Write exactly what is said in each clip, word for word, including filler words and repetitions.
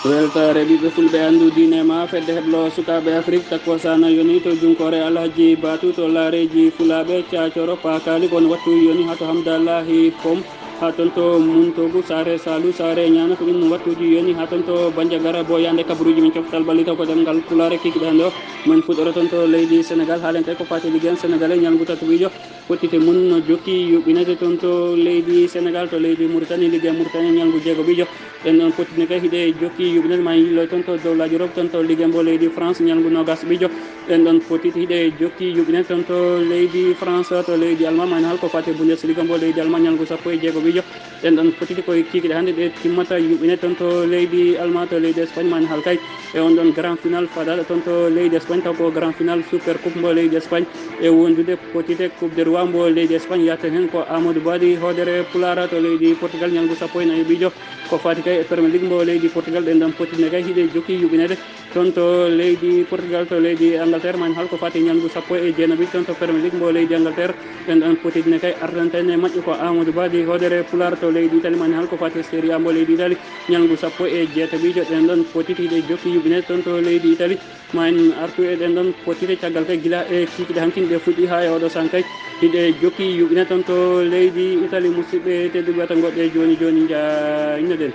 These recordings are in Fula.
Weltaare ɓiɓɓe fulɓe, anndu diine ma. Fedde heblo sukaaɓe Afrik takko sana yoni to junkoore Alhaji Batu to laareeji fulaaɓe Caacoro Paakaali, kono wattu yoni haa to Hamdallaahi Pom, haa toon to Muntogu, Saare Saalu, Saare Ñaana, ko ɗum wattuuji yoni haa toon to Banjagara, Boyande, kabaruuji men coftal ballitaw ko ɗemngal Pulaar. Kikiɗe hannde o men fuɗɗoro toon to leydi Senegal, haalen kay ko faati Ligue un Senegal e ñalngu tataɓiijo. Pottite mum no jokki yuɓɓinede toon to leydi Senegal, to leydi Mauritanie, Ligue un Mauritanie, ñalngu jeegoɓiijo. Ɗen ɗon pottite kay hiɗe jokki yuɓɓinede, ma en yillo toon to dowlaaji Europe, toon to Ligue un mbo leydi France, ñalngu noogas ɓiijo. Ɗen ɗon pottite hiɗe jokki yuɓɓinede toon to leydi France, to leydi Allemagne, ma en haal ko faati Bundesliga mbo leydi Allemagne, ñalngu sappo e jeegoɓiijo. Ɗen ɗon pottite koye kikiɗe hannde ɗe timmata yuɓɓinede toon to leydi Allemagne, to leydi Espagne, ma en haal kay e on ɗon grand final fadaaɗo toon to leydi Espagne, taw ko grand final Super Coupe mbo leydi Espagne. E wondude pottite Coupe de Roi mbo leydi Espagne, yahten heen ko Amadou Badi, hoodere Pulaar to leydi Portugal, ñalngu sappo e nayi ɓiijo. Ko faati kay e Premier League mbo leydi Portugal, ɗen ɗon pottite kay hiɗe jokki yuɓɓinede toon to leydi Portugal, to leydi Angleterre, ma en haal ko faati ñalngu sappo e jeenaɓiijo toon to Premier League mbo leydi Angleterre. Ɗen ɗon pottite kay artanten e majje ko Amadou Badi, hoodere Pulaar to leydi Italie, ma en haal ko faati Serie A mbo leydi Italie, ñalngu sappo e jeetaɓiijo. Ɗen ɗon pottite hiɗe jokki yuɓɓinede toon to leydi Italie. Ma en artu e ɗen ɗon pottite caggal kay gila e kikiɗe hankin ɗe fuɗɗi haa e oɗo sahaa kay. Hiɗe jokki yuɓɓinede toon to leydi Italie, musidɓe tedduɓe, wata ngoɗɗe jooni jooni, njaaynoɗen.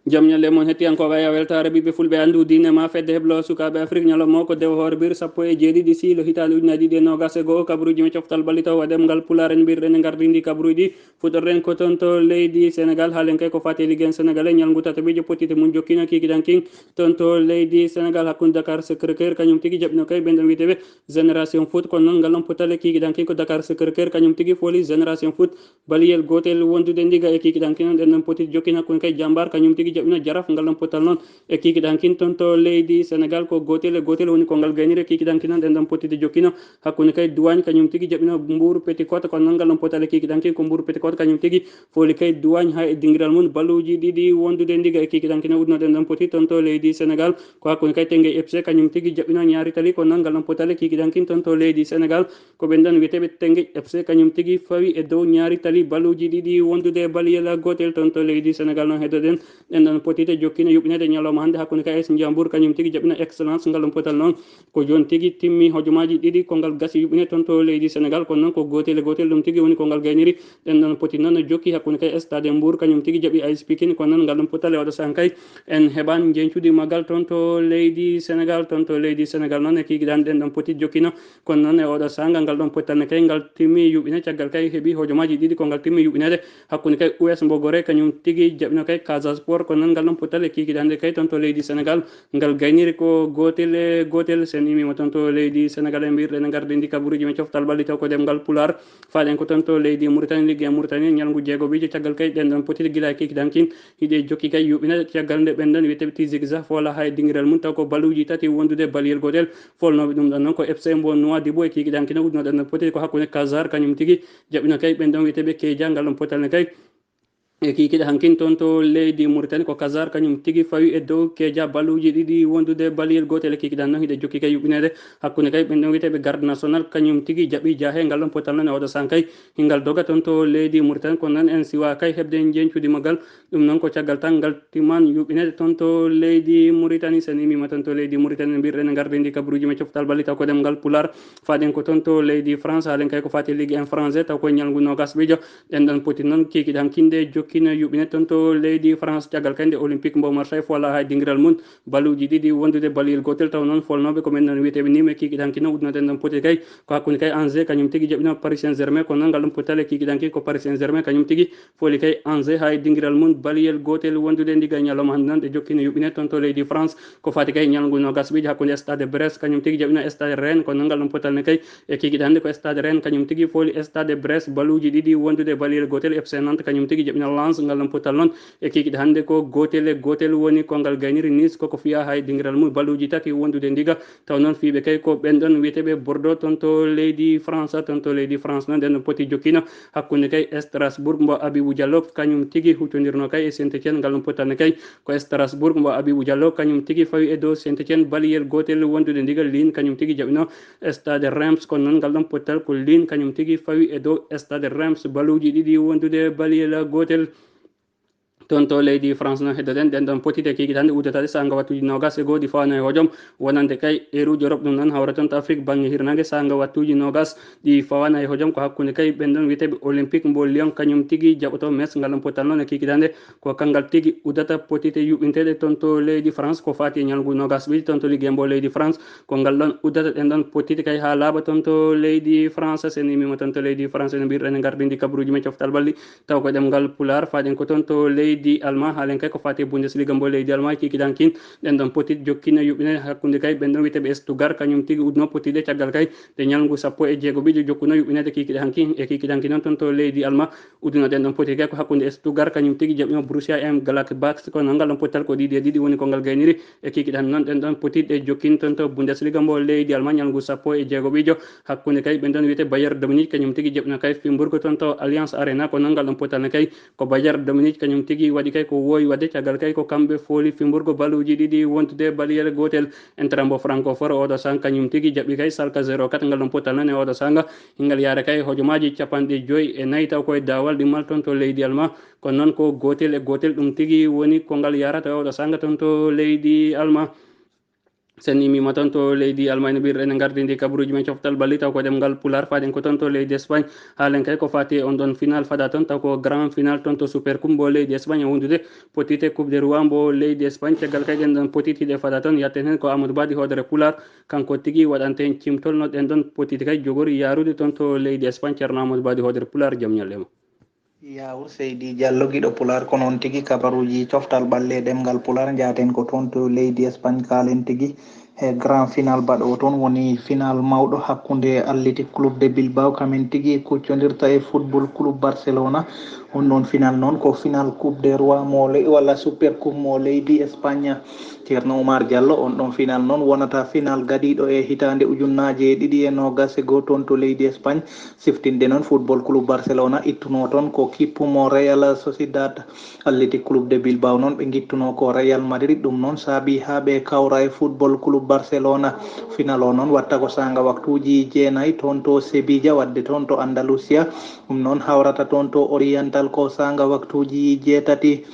Jam ñalle mon hettiyankooɓe, a weltaare ɓiɓɓe fulɓe, anndu diine ma. Fedde heblo sukaaɓe Afrik ñalawma o ko dewo hoore bir sappo e jeeɗiɗi siilo hitaande ujunaaji ɗiɗi e noogas e go'o, kabaruuji men coftal ballitaw e ɗemngal Pulaar en mbirɗen e ngardindi kabaruuji. Fuɗɗorɗen ko toon to leydi Senegal, haalen kay ko faati Ligue un Senegal e ñalngu tataɓiijo, pottite mum jokkino kikiɗe hankin toon to leydi Senegal, hakkunde Dakar Sacré-Cœur kañum tigi jaɓɓino kay ɓen ɗon wiyeteeɓe Génération Foot, kono noon ngal ɗon potal e kikiɗe hankin ko Dakar Sacré-Cœur kañum tigi fooli Génération Foot baliyel gootel wondude ndiga e kikiɗe hankin noon. Ɗen ɗon pottite jokkino hakkunde kay Jambar kañum tigi jaɓɓino Jaraaf, ngal ɗon potal noon e kikiɗe hankin toon to leydi Senegal ko gootel e gootel woni ko ngal gayniri e kikiɗe hankin noon. Ɗen ɗon pottite jokkino hakkunde kay Duwaañ kañum tigi jaɓɓino Mbuur Petit Côte, kono noon ngal ɗon potal e kikiɗe hankin ko Mbuur Petit Côte kañum tigi fooli kay Duwaañ haa e dingiral mum balluuji ɗiɗi wondude ndiga e kikiɗe hankin noon. Udno ɗen ɗon pottite toon to leydi Senegal ko hakkunde kay Teungueth F C kañum tigi jaɓɓino Ñaari Tali, kono noon ngal ɗon potal e kikiɗe hankin toon to leydi Senegal ko ɓen ɗon wiyeteeɓe Teungueth F C kañum tigi fawi e dow Ñaari Tali balluuji ɗiɗi wondude baliyel gootel toon to leydi Senegal. Noon heddoɗen ɗen ɗon pottite jokkino yuɓɓinede ñalawma hannde hakkunde kay A S Ndiambour kañum tigi jaɓɓino Excellence, ngal ɗon potal noon ko jooni tigi timmi hojomaaji ɗiɗi ko ngal gasi yuɓɓinede toon to leydi Senegal, kono noon ko gootel e gootel ɗum tigi woni ko ngal gayniri. Ɗen ɗon pottite noon jokki hakkunde kay Stade Mbour kañum tigi jaɓi A S Pikine, kono noon ngal ɗon potal e oɗo sahaa kay en heɓaani njeñcudi maggal toon to leydi Senegal. Toon to leydi Senegal noon e kikiɗe hannde ɗen ɗon pottite jokkino, kono noon e oɗo sahaa ngal ɗon potal ne kay ngal timmi yuɓɓinede, caggal kay heɓi hojomaaji ɗiɗi ko ngal timmi yuɓɓinede hakkunde kay U S Mbogore kañum tigi jaɓɓino kay Casa Sport, kono noon ngal ɗon potal e kikiɗe hannde kay toon to leydi Senegal ngal gayniri ko gootel e gootel. So en immiima toon to leydi Senegal e mbirɗen e ngardindi kabaruuji men coftal ballitaw ko ɗemngal Pulaar. Faaɗen ko toon to leydi Mauritanie, Ligue un Mauritanie, ñalngu jeegoɓiijo caggal kay ɗen ɗon pottite gila e kikiɗe hankin hiɗe jokki kay yuɓɓinede caggal nde ɓen ɗon wiyeteeɓe Tizi Kza foola haa e dingiral mum, taw ko balluuji tati wondude baliyel gootel. Foolnooɓe ɗum ɗon noon ko F C mbo Nouadhibou e kikiɗe hankin udno ɗen ɗon pottite ko hakkunde Kazar kañum tigi jaɓɓino kay ɓen ɗon wiyeteeɓe Keja, ngal ɗon potal ne kay e kikiɗe hankin toon to leydi Mauritanie ko Kazar kañum tigi fawi e dow Keja balluuji ɗiɗi wondude baliyel gootel e kikiɗe han noon hiɗe jokki kay yuɓɓinede hakkunde kay ɓen ɗon wiyeteeɓe Garde National kañum tigi jaɓi jaahe ngal ɗon potal noon e oɗo sahaa kay hingal doga toon to leydi Mauritanie, kono noon en siwa kay heɓde njeñcudi maggal. Ɗum noon ko caggal tan ngal timman yuɓɓinede toon to leydi Mauritanie. So en immiima toon to leydi Mauritanie mbirɗen e ngardindi kabaruuji men coftal ballitaw ko ɗemngal Pulaar. Faaɗen ko toon to leydi France, haalen kay ko faati Ligue un français taw ko ñalngu noogas ɓiijo. Ɗen ɗon pottite noon kikiɗe hankin ɗe jokkino yuɓɓinede toon to leydi France caggal kay nde Olympique mbo Marseille foola haa e dingiral mum balluuji ɗiɗi wondude baliyel gootel, taw noon foolnooɓe ko ɓen ɗon wiyeteeɓe Nîmes e kikiɗe hankin noon udno ɗen ɗon pottite kay ko hakkunde kay Angers kañum tigi jaɓɓino Paris Saint-Germain, kono noon ngal ɗon potal e kikiɗe hankin ko Paris Saint-Germain kañum tigi fooli kay Angers haa e dingiral mum baliyel gootel wondude ndiga ñalawma hannde noon ɗe jokkino yuɓɓinede toon to leydi France. Ko faati kay ñalngu noogas ɓiijo hakkunde Stade Brest kañum tigi jaɓɓino Stade Rennes, kono noon ngal ɗon potal ne kay e kikiɗe hannde ko Stade Rennes kañum tigi fooli Stade Brest balluuji ɗiɗi wondude baliyel gootel. F C Nantes kañum tigi jaɓɓino Lens, ngal ɗon potal noon e kikiɗe hannde ko gootel e gootel woni ko ngal gayniri. Nice koko fiya haa e dingiral mum balluuji tati wondude ndiga. Taw noon fiiɓe kay ko ɓen ɗon wiyeteeɓe Bordeaux toon to leydi France, toon to leydi France noon ɗen ɗon pottite jokkino hakkunde kay Strasbourg mbo Abibou Diallo kañum tigi huccondirno kay e Saint-Étienne, ngal ɗon potal ne kay ko Strasbourg mbo Abibou Diallo kañum tigi fawi e dow Saint-Étienne baliyel gootel wondude ndiga. Lille kañum tigi jaɓɓino Stade Reims, kono noon ngal ɗon potal ko Lille kañum tigi fawi e dow Stade Reims balluuji ɗiɗi wondude baliyel gootel. Toon to leydi France no heddoɗen ɗen ɗon potite kikiɗe hannde uddataɗe saanga wattuuji noogas e goo ɗi fawaano e hojom, wonande kay eruuji Europe, ɗum noon hawra toon to Afrique bannge hirnaange saanga wattuuji noogas ɗi fawaano e hojom. Ko hakkunde kay ɓen ɗon wiyeteeɓe Olympique mbo Lyon, kañum tigi jaɓoto mes ngal ɗon pottal noon e kikiɗe hannde. Ko kanngal tigi uddata potite yuɓɓinteeɗe toon to leydi France ko faati e ñalngu noogas ɓiɗi toon to Ligue mbo leydi France. Ko ngal ɗon uddata ɗen ɗon potite kay haa laaɓa toon to leydi France. Sen immima toon to leydi France, ene mbirɗen e ngardindi kabaruuji men coftal ɓalli. Taw ko ɗemngal Pulaar, faaɗen ko toon to leydi Alma. Haalen kay ko faati e Bundesliga mbo leydi Alma, kikiɗe hankin ɗen ɗon potit jokkino yuɓɓineede hakkunde kay ɓen ɗon wiyeteeɓe Stuttgart, kañum tigi udduno potitɗe caggal kay nde ñalngu sappo e jeego ɓiɗo jokkuno yuɓɓineede kikiɗe hankin. E kikiɗe hankin noon toon to leydi Alma, udduno ɗen ɗon potit kay ko hakkunde Stuttgart, kañum tigi jaɓɓino Borussia Mönchengladbach, kono ngal ɗon pottal ko ɗiɗi e ɗiɗi woni ko ngal gayniri. E kikiɗe hankin noon ɗen ɗon potitɗe jokkini toon to Bundesliga mbo leydi Alma ñalngu sappo e jeego ɓiɗo. Hakkunde kay ɓen ɗon wiyetee Bayern de Munich, kañum tigi jaɓɓino kay Freiburg toon to Allianz Arena, kono ngal ɗon pottal ne kay ko Bayern de Munich kañum tigi waɗi kay ko woowi waɗde, caggal kay ko kamɓe fooli Freiburg baluuji ɗiɗi wontude baliyel gootel. Eintracht mbo Francfort oɗo saanga kañum tigi jaɓɓi kay Schalke zéro quatre, ngal ɗon pottal noon e oɗo saanga hingal yaara kay hojomaaji capanɗe joyi e nayi taw koye daawal ɗimmal toon to leydi Alma. Kono noon ko gootel e gootel ɗum tigi woni ko ngal yarata e oɗo saanga toon to leydi Alma. Sen immima toon to leydi Alma, ene mbirɗen e ngardindi kabaruuji men coftal ɓalli taw ko ɗemngal Pulaar, faaɗen ko toon to leydi Espagne. Haalen kay ko faati e on ɗon final fada toon taw ko grand final toon to Super Coupe mbo leydi Espagne e wondude potite Coupe de Roi mbo leydi Espagne. Caggal kay ɗen ɗon potite hiɗe fada toon, yatten heen ko Amadou Badi hoodere Pulaar, kanko tigi waɗante en cimtol no ɗen ɗon potite kay jogori yaarude toon to leydi Espagne. Ceerno Amadou Badi hoodere Pulaar, jam ñalle ma. Yaawur Seydi Diallo, giɗo Pulaar, ko noon tigi kabaruuji coftal ɓalli e ɗemngal Pulaar. Njaaten ko toon to leydi Espagne, kaalen tigi e grand final baɗo toon, woni final mawɗo hakkunde Athletic Club de Bilbao, kamen tigi kuccondirta e Football Club Barcelona. On ɗon final noon ko final Coupe de Roi mo le-, walla Super Coupe mo leydi Espagne. Ceerno Oumar Diallo, on ɗon final noon wonata final gadiiɗo e hitaande ujunnaaje e ɗiɗi e noogas e goo toon to leydi Espagne. Siftinde noon, Football Club Barcelona ittuno toon ko kippu mo Real Sociedad. Athletic Club de Bilbao noon ɓe ngittuno ko Real Madrid. Ɗum noon saabi haa ɓe kawra e Football Club Barcelona. Final o noon watta ko saanga waktuuji jeenayi toon to Sevilla, waɗde toon to Andalusia. Ɗum noon hawrata toon to Oriental ko saanga waktuuji jeetati.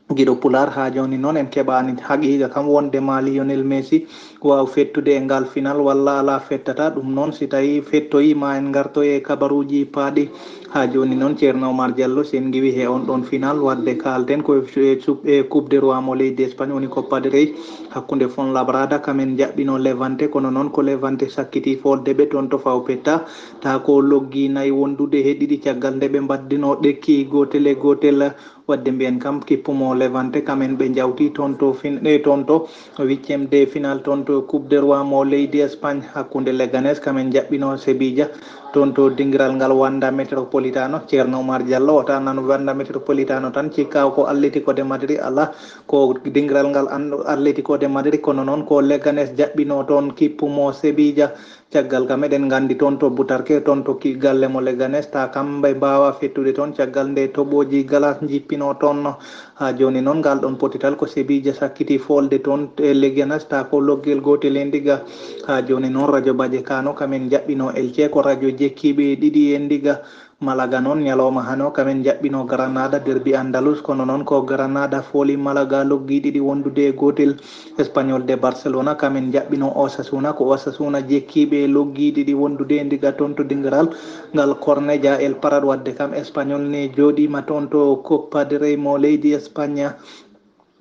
Giɗo Pulaar, haa jooni noon en keɓaani haqiiqa kam wonde ma Lionel Messi waaw fettude e ngal final walla alaa fettata. Ɗum noon si tawii fettoyii ma en ngartoy e kabaruuji paaɗi. Haa jooni noon Ceerno Oumar Diallo, sen ngiwi he on ɗon final, waɗde kaalten ko e, e Coupe de Roi mo leydi Espagne woni Copa del Rey hakkunde Fuenlabrada kamen jaɓɓino Levante, kono noon ko Levante sakkiti foolde ɓe toon to faw petta. Taa ko loggi nayi wondude he ɗiɗi caggal nde ɓe mbaddino ɗekki gootel e gootel. Waɗde mbiyen kam kippu mo Levante kamen ɓe njawti toon to fin-, e toon to huitième de final toon to Coupe de Roi mo leydi Espagne hakkunde Leganes kamen jaɓɓino Sevilla toon to dingiral ngal Wanda Metropolitano. Ceerno Oumar Diallo, wota nan Wanda Metropolitano tan cikka ko Atletico de Madrid, alaa, ko dingiral ngal an-, Atletico de Madrid, kono noon ko Leganes jaɓɓino toon kippu mo Sevilla. Caggal kam eɗen nganndi toon to Butarque, toon to ki-, galle mo Leganes, ta kamɓe mbaawa fettude toon, caggal nde toɓooji galas njippinoo toon. Haa jooni noon, ngal ɗoon potital ko Sevilla sakkiti foolde toon e Leganes, ta ko loggel gootel e ndiga. Haa jooni noon, radio Baje Kano, kamen njaɓɓinoo Elche, ko radio jekkiiɓe ɗiɗi e ndiga. Malaga noon, ñalawma hano, kamen njaɓɓinoo Granada, derbi Andalus, kono noon ko Granada fooli Malaga loggii ɗiɗi wondude e gootel. Espanyol de Barcelona, kamen njaɓɓinoo Osasuna, ko Osasuna jekkiiɓe loggii ɗiɗi wondude e ndiga toon to dingiral ngal Cornellà El Prat. Waɗde kam Espanyol ne jooɗiima toon to Copa del Rey mo leydi Espagne.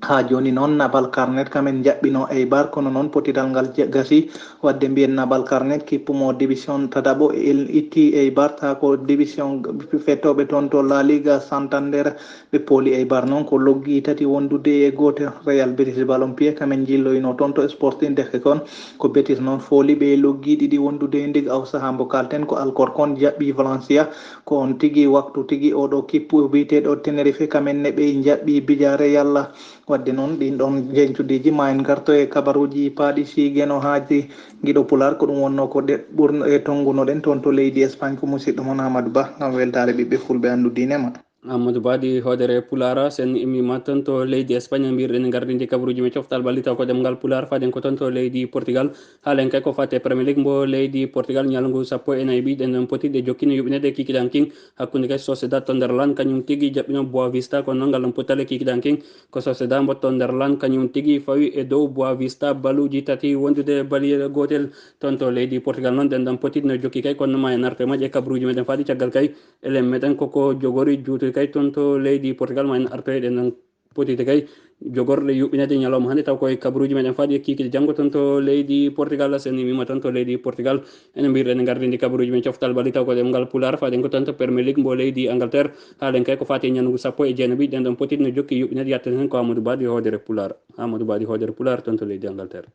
Haa jooni noon, Navalcarnero kamen njaɓɓinoo Eibar, kono noon potital ngal je-, gasii. Waɗde mbiyen Navalcarnero kippu mo division tataɓo, el-, itti Eibar, ta ko division fettooɓe toon to La Liga Santander. Ɓe pooli Eibar noon ko loggii tati wondude e gootel. Real Betis Balompié kamen njilloyinoo toon to Sporting de Gijón. Ko Betis noon fooli ɓe loggii ɗiɗi wondude e ndiga. Aw sahaa mbo kaalten ko Alcorcón jaɓɓii Valencia. Ko on tigi waktu tigi oɗo kippu biyeteeɗo Tenerife kamen ne ɓe njaɓɓii Villarreal. Waɗde noon, ɗiin ɗoon njeñcudiiji ma en ngarto e kabaruuji paaɗi si geno haaji. Giɗo Pulaar, ko ɗum wonnoo ko ɗe ɓurno e tonngunoɗen toon to leydi Espagne, ko musidɗo mon Amadou Ba, ngam weltaare ɓiɓɓe fulɓe anndu diine ma. Amadou Badi hoodere Pulara, sen immima toon to leydi Espagne, mbirɗen gardinde kabaruuji men coftal balli taw ko ɗemngal Pular, faden ko toon to leydi Portugal. Haalen kay ko fate Premier League mbo leydi Portugal, ñalngu sappo e nayi ɓiɗen ɗon potiɗe jokkino yuɓinede kikiɗan kin hakkunde kay Sociedad to nder lan, kañum tigi jaɓɓino Boa Vista, kono noon ngal ɗon pottale kikiɗan kin ko Sociedad mbo to nder lan, kañum tigi fawi e dow Boa Vista baluuji tati wondude baliyel gootel. Toon to leydi Portugal noon ɗen ɗon potiɗe no jokki kay, kono ma en arto e majje kabaruuji meɗen faade caggal kay. Elen meɗen koko jogori juutude kay toon to leydi Portugal, ma en arto e ɗen ɗon potite kay jogorɗe yuɓɓinede ñalawma hannde, taw koye kabaruuji meɗen faade kikiɗe janngo toon to leydi Portugal. Sen immima toon to leydi Portugal, ene mbirɗen en gardinde kabaruuji men coftal balli taw ko ɗemngal Pular, faden ko toon to Premier League mbo leydi Angleterre. Haalen kay ko fati e ñalngu sappo e jeenaɓi, ɗen ɗon potiɗe no jokki yuɓɓinede. Yatten heen ko Amadou Badi hoodere Pular. Amadou Badi hoodere Pular toon to leydi Angleterre.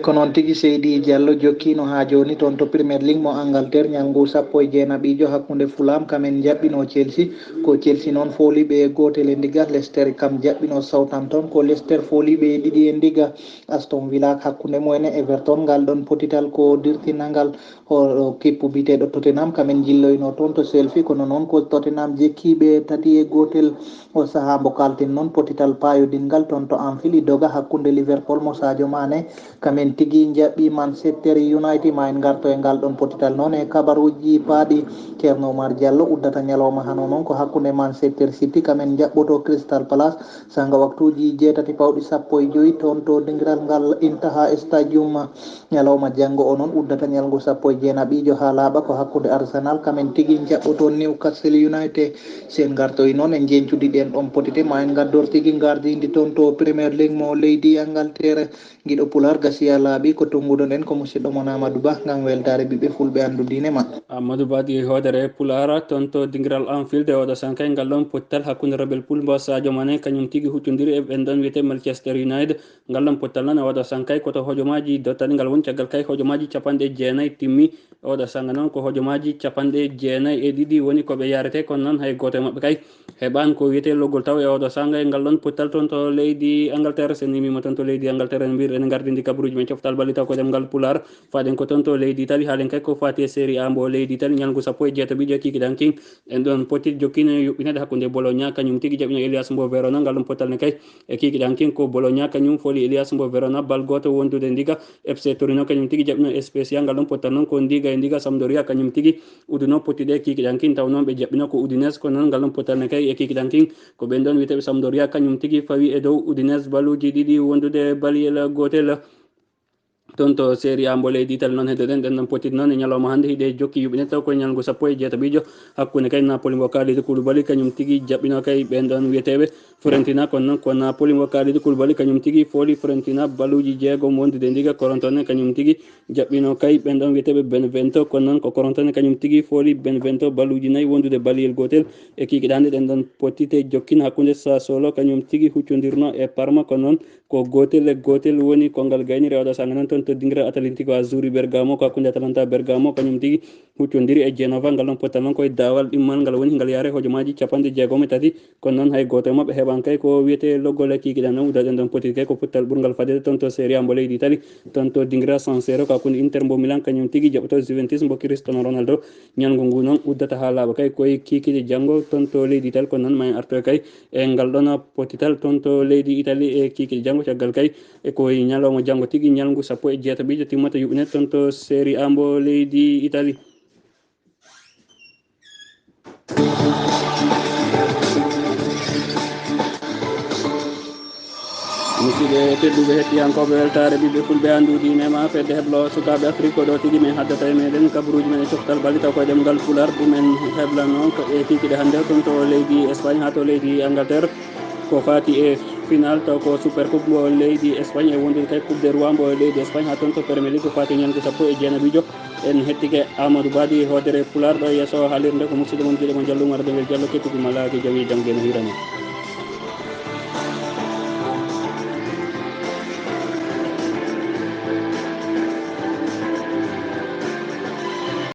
Ko noon tigi, Seydi Diallo jokkiino haa jooni toon to Premier League mo Angleterre, ñalngu sappo e jeenaɓiijo hakkunde Fulham, kamen njaɓɓino Chelsea. Ko Chelsea noon fooliiɓe e gootel e ndiga, Leicester kam jaɓɓino Southampton. Ko Leicester fooliiɓe e ɗiɗi e ndiga, Aston Villa hakkunde mumen e Everton. Ngal ɗon potital ko dirtinal ngal o kippu biyeteeɗo Tottenham, kamen njilloyno toon to Chelsea, kono noon ko Tottenham jekkiiɓe tati e gootel. O sahaa mbo kalten noon potital paayodingal toon to Anfield, doga hakkunde Liverpool mo Sadio Mane, kamen tigi njaɓɓi Manchester United. Ma en ngarto e ngal ɗon potital noon e kabaruuji paaɗi. Ceerno Oumar Diallo, uddata ñalawma hano noon ko hakkunde Manchester City, kamen njaɓɓoto Crystal Palace, sanga waktuuji jeetati pawɗi sappo e joy toon to dingiral ngal Intaha Stadium. Ñalawma janngo o noon uddata ñalngu sappo e jeenaɓiijo haa laaɓa, ko hakkunde Arsenal kamen tigi njaɓɓoto Newcastle United. Sen ngartoyi noon e njeñcudi ɗen ɗon potite, ma en ngaddor tigi ngardindi toon to Premier League mo leydi Angleterre. Giɗo Pular, gasiya laaɓi, ko tonnguɗon en ko musidɗo mon Amadou Ba ngam weltaare ɓiɓɓe fulɓe anndu diine maɓɓe. Amadou Ba ɗi hoodere Pular toon to dingiral Anfield e oɗo sankay ngal ɗon pottal hakkunde Rebel Pool mbo Sadio Mane kañum tigi huccondiri e ɓen ɗon wiyete Manchester United. Ngal ɗon pottal noon e oɗo sankay koto hojomaaji dottaɗi ngal woni caggal kay hojomaaji capanɗe jeenayi timmi. E oɗo sanga noon ko hojomaaji capanɗe jeenayi e ɗiɗi woni ko ɓe yarete, kono noon hay gooto e maɓɓe kay heɓaan ko wiyete loggol taw e oɗo sanga e ngal ɗon pottal toon to leydi Angleterre. Sen immima toon to leydi Angleterre en mbir ene ngardindi kabaruuji men coftal balli taw ko ɗemngal Pular. Faden ko toon to leydi Italie, haalen kay ko fati e Serie A mbo leydi Italie, ñalngu sappo e jeetaɓiijo kikiɗan kin. En ɗon poti jokkine yuɓɓinede hakkunde Bologna, kañum tigi jaɓino Elias mbo Verona, ngal ɗon pottal ne kay e kikiɗan kin ko Bologna, kañum foli Elias mbo Verona, bal gooto wondude ndiga. F C Torino kañum tigi jaɓino Spezia, ngal ɗon pottal noon ko ndiga e ndiga. Sampdoria kañum tigi udduno pottiɗe kikiɗan kin, taw noon ɓe jaɓɓino ko Udinese, ko noon ngal ɗon pottal ne kay e kikiɗan kin ko ɓen ɗon wiyeteɓe Sampdoria kañum tigi fawi e dow Udinese baluuji ɗiɗi wondude baliyel gootel. Toon to Serie A mbo leydi Italie noon heddoɗen ɗen ɗon pottiɗe noon e ñalawma hannde hiɗe jokki yuɓɓine taw koye ñalngu sappo e jeetaɓiijo hakkunde kay Napoli mbo Kalidou Koulibaly kañum tigi jaɓɓino kay ɓen ɗon wiyeteɓe Fiorentina, kono noon ko Napoli mbo Kalidou Koulibaly kañum tigi fooli Fiorentina baluuji jeegom wondude ndiga. Corentin kañum tigi jaɓɓino kay ɓen ɗon wiyeteɓe Benevento, kono noon ko Corentin kañum tigi fooli Benevento baluuji nayi wondude baliyel gootel. E kikiɗe hannde ɗen ɗon pottite jokkina hakkunde Sassuolo kañum tigi huccondirno e Parma, kono noon ko gootel e gootel woni ko ngal gayniri e oɗo sanga noon toon to dingiral Atlantico Azzurri Bergamo, ko hakkunde Atalanta Bergamo kañum tigi huccondiri e Genova. Ngal ɗon pottal noon koye daawal ɗimmal ngal woni ngal yaare hojomaaji capanɗe jeegom e tati, kono noon hay gooto e maɓɓe heɓan kay ko wiyete loggol e kikiɗe noon. Udaɗen ɗon potiti kay ko pottal ɓurgal fadede toon to Serie A mbo leydi Italie, toon to dingiral San Siro, ko hakkunde Inter mbo Milan kañum tigi jaɓɓoto Juventus mbo Cristiano Ronaldo. Ñalngu ngu noon uddata haa laaɓa kay koye kikiɗe janngo toon to leydi Italie, kono noon ma en artoy kay e ngal ɗon pottital toon to leydi Italie e kikiɗe janngo. Caggal kay e koye ñalawma janngo tigi, ñalngu sappo e jeetaɓiijo timmata yuɓɓine toon to Serie A mbo leydi Italie. Musidɓe tedduɓe hettiyankooɓe weltaare ɓiɓɓe fulɓe annduuji mema fedde heblo sukaaɓe Afrik, ko ɗo tigi min haddata e meɗen kabaruuji men e coftal balli taw koye ɗemngal Pular. Ɗumen heblano ko e kikiɗe hannde toon to leydi Espagne haa to leydi Angleterre. Ko faati e final taw ko Super Coupe mo leydi Espagne e wondude kay Coupe de Roi mbo leydi Espagne haa toon to Premier League ko faati ñalngu sappo e jeenaɓiijo. En hettike Amadou Badi hoodere Pular ɗo yeeso haalirde ko musidɗo mon giɗo mon Diallo Umar Dembel Diallo kettugu malaki jawi jangde no hirani.